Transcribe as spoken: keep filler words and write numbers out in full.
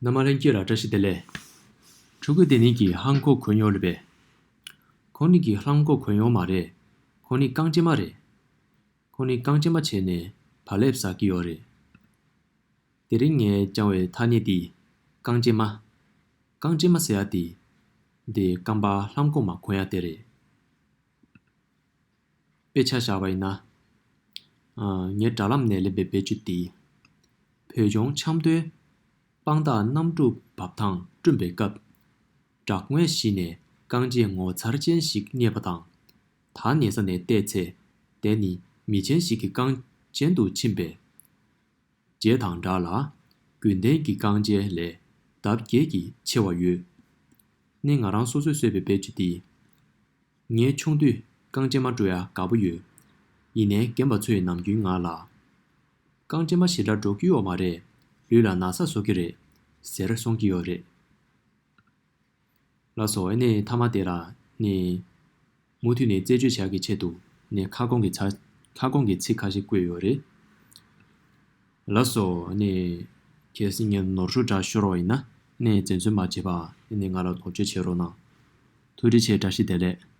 རྣམ་པ་ལྷན་རྒྱས་ལ་བཀྲ་ཤིས་བདེ་ལེགས། ཕྲུ་གུ་དེ་ནི་གི་ཧང་ཀོ་གོན་ཡོད་རེད་པས། ཁོ་ནི་གི་ཧང་ཀོ་གོན་ཡོད་མ་རེད། ཁོ་ནི་རྐང་རྗེན་མ་རེད། ཁོ་ནི་རྐང་རྗེན་མ་བྱས་ནས་བག་ལེབ་ཟ་གི་ཡོད་རེད། དེ་རིང་ངས་སྦྱང་བའི་ཐ་སྙད་འདི་རྐང་རྗེན་མ། རྐང་རྗེན་མ་ཟེར་ཡ་དེ། འདི་རྐང་པ་ལྷམ་གོག་མ་གོན་ཡ་དེ་རེད། དཔེ་ཆ་བཞག་པ་ཡིན་ན། ཨ། ངའི་དྲ་ལམ་ནས་ལེན་པའི་བེད་སྤྱོད་འདི། བོད་ལྗོངས་ཆབ་མདོའི་དཔང་རྟགས་གནམ་གྲུ་འབབ་ཐང་བསྐྲུན་པའི་སྐབས། བྲག་ངོས་ཤིག་ནས་རྐང་རྗེན་ངོ་མཚར་ཅན་ཞིག་རྙེད་པ་དང་། ད་གནས་ས་ནས་བལྟས་ཚེ། དེ་ནི་མི་ཆེན་ཞིག་གི་རྐང་རྗེན་དུ་ཕྱིན་པས། རྗེས་དང་སྦྲགས་ལ། རྒྱུན་ལྡན་གྱི་རྐང་རྗེན་ལས་ལྡབ་བརྒྱད་ཀྱིས་ཆེ་བ་ཡོད། ནི་ང་རང་སོ་སོས་བཟོས་པའི་བེད་སྤྱོད་འདི། ངས་ཆུང་དུས་རྐང་རྗེན་མ་འགྲོ་ཡ་དགའ་པོ་ཡོད། ཡིན་ནའི་རྒན་པ་ཚོས་ནམ་རྒྱུན་ང་ལ། རྐང་རྗེན་མ་ཞེ་དྲག་འགྲོ་གི་ཡོད་མ་རེད། ལུས་ལ་ན་ཚ་བཟོ་གི་རེད། ཟེར་གསུང་གི་ཡོད་རེད། ལགས་སོ། ཨ་ནི་མཐའ་མ་དེ་ལ་ནི། མུ་མཐུད་ནས་རྩད་གཅོད་བྱ་གི་ཆེད་དུ་ནི་ཁ་སྐོང་གི་ཚ། ཁ་སྐོང་གི་ཚིག་ཁ་ཤས་བཀོད་ཡོད་རེད། ལགས་སོ། ཨ་ནི། གལ་སྲིད་ངས་ནོར་འཁྲུལ་འདྲ་ཤོར་བ་ཡིན་ན་ནི་འཛེམ་ཟོན་མ་བྱེད་པ་ཨ་ནི་ང་ལ་ཐུགས་རྗེ་ཆེ་རོགས་གནང་། ཐུགས་རྗེ་ཆེ། བཀྲ་ཤིས་བདེ་ལེགས།